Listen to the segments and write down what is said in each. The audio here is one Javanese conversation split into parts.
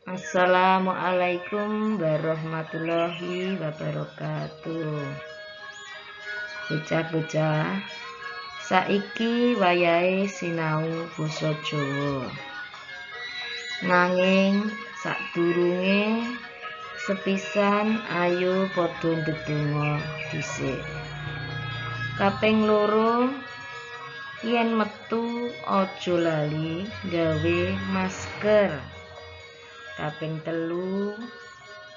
Assalamualaikum warahmatullahi wabarakatuh. Bocah-bocah, saiki wayahe sinau basa Jawa. Nanging sadurunge sepisan ayo padha ndedonga dhisik. Kaping loro, yen metu aja lali gawe masker. Kaping telu,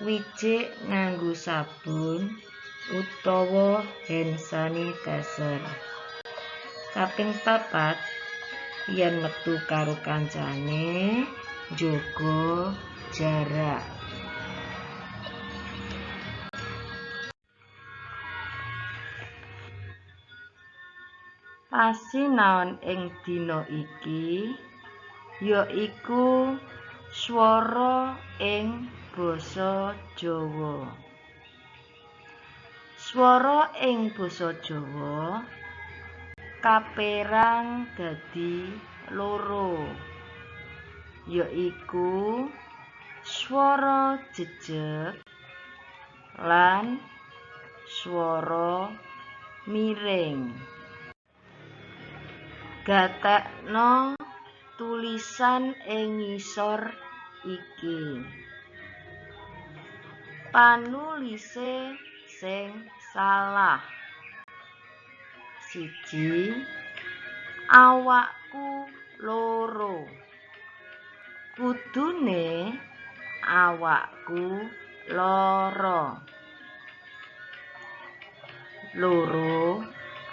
wijik nganggo sabun utawa hand sanitizer. Kaping papat, yen metu karo kancane njaga jarak. Pasinaon ing dina iki yaiku swara ing basa Jawa. Swara ing basa Jawa kaperang dadi loro, yaiku swara jejeg lan swara miring. Gatekno tulisan ing ngisor iki. Panulise sing salah. 1. Awakku loro. Kudune awakku loro. 2.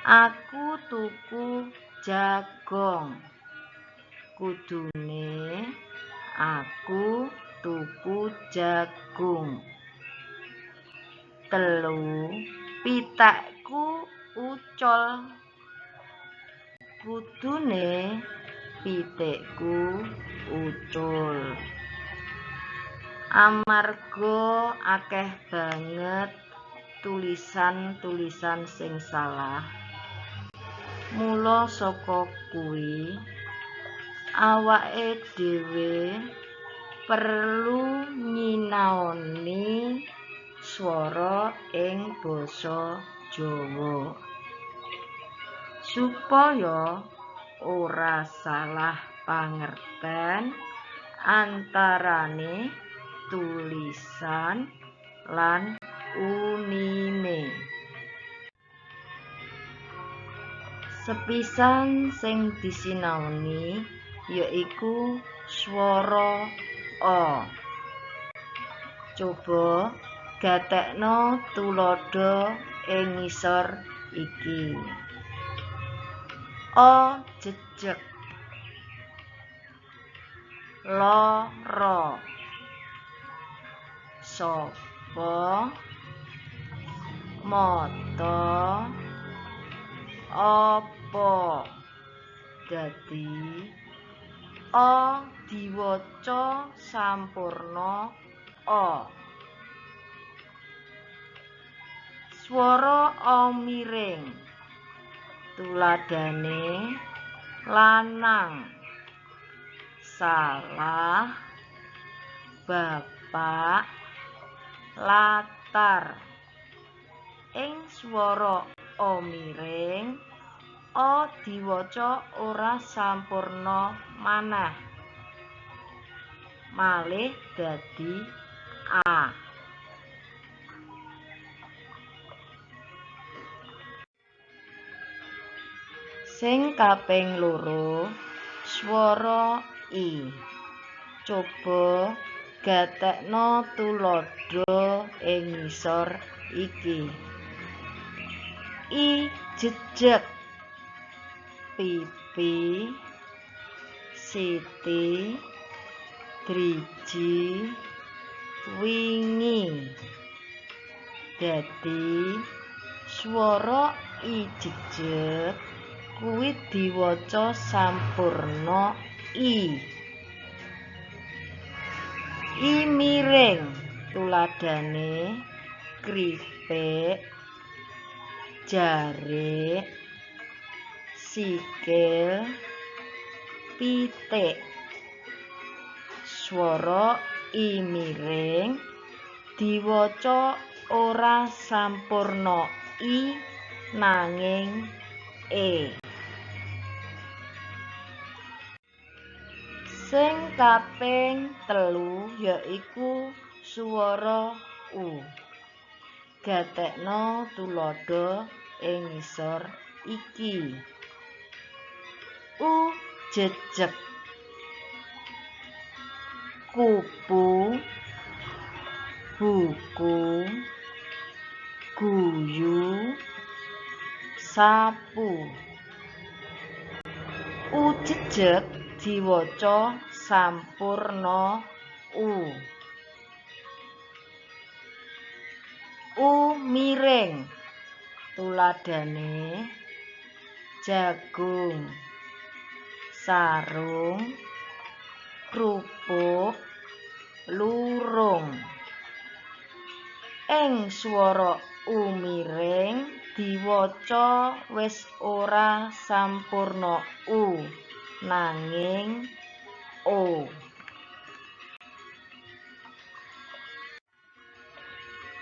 Aku tuku jagong. Kudune aku tuku jagung. 3. Pitekku ucul. Kudune pitikku ucul. Amarga akeh banget tulisan-tulisan sing salah, mula saka kuwi awake dhewe perlu nyinaoni swara ing basa Jawa supaya ora salah pangerten antarane tulisan lan unine. Sepisan sing disinaoni yaiku swara A. Coba gatekno tuladha ing ngisor iki. A jejeg, loro, sapa, mata, apa. Dadi A diwaca sampurna A. Swara A miring. Tuladhane lanang, salah, bapak, latar. Ing swara A miring, A diwaca ora sampurna maneh, malih dadi A. Sing kaping loro, swara I. Coba gatekno tuladha ing ngisor iki. I jejeg, pipi, siti, driji, wingi. Dadi swara I jejeg kuwi diwaca sampurna I. I miring, tuladhane kripik, jarik, sikil, pitik. Swara I miring diwaca ora sampurna I nanging E. Sing kaping telu yaiku swara U. Gatekna tuladha ing ngisor iki. U jejeg, kupu, buku, guyu, sapu. U jejeg diwaca sampurna U. U miring tuladhane jagung, sarung, krupuk, lurung. Ing swara U miring diwaca wis ora sampurna U nanging O.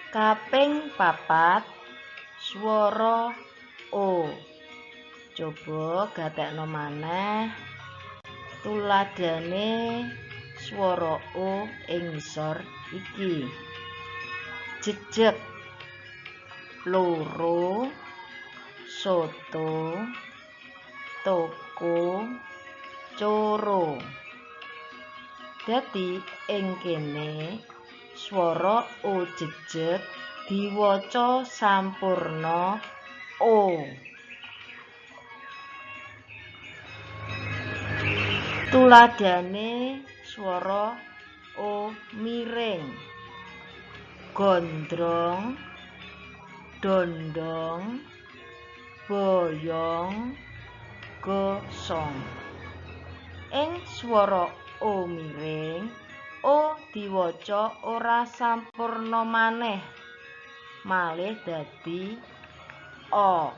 Kaping papat swara O. Coba gatekno maneh tuladhane swara O ing ngisor iki. Jejeg, loro, soto, toko, coro. Dadi ing kene swara O jejeg diwaca sampurna O. Tuladhane swara O miring. Gondrong, dondong, boyong, gosong. Ing swara O miring, O diwaca ora sampurna maneh, malih dadi O.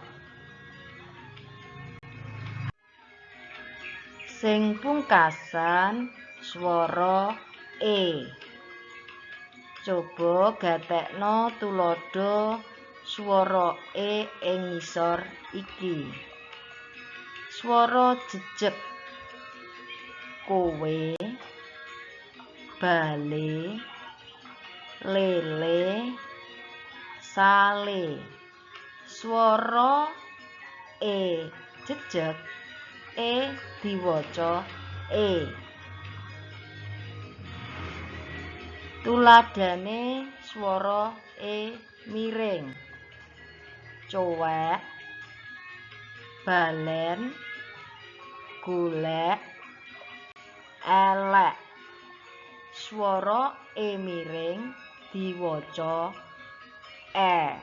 Sing pungkasan swara E. Coba gatekno tuladha swara E ing ngisor iki. Swara jejeg, kowe, bale, lele, sale. Swara E jejeg, E diwaca E. Tuladhane swara E miring. Cowek, balen, golek, elek. Swara E miring diwaca E.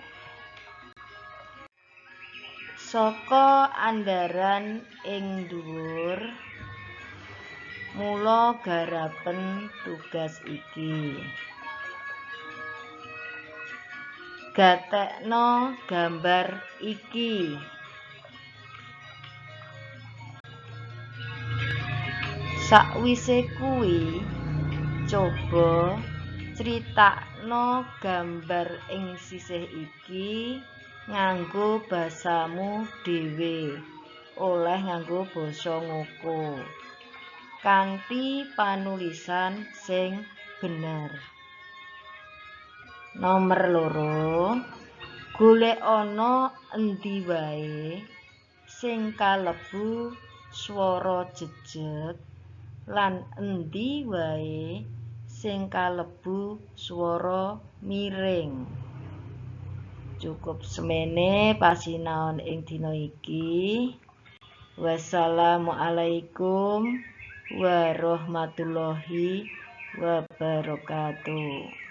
Saka andharan ing dhuwur, mula garapen tugas iki. Gatekno gambar iki. Sakwise kuwi, coba critakno gambar ing sisih iki nganggo basamu dhewe, oleh nganggo basa ngoko, kanthi panulisan sing bener. Nomer 2, golekana endi wae sing kalebu swara jejeg lan endi wae sing kalebu swara miring. Cukup semene pasinaon ing dina iki. Wassalamualaikum warahmatullahi wabarakatuh.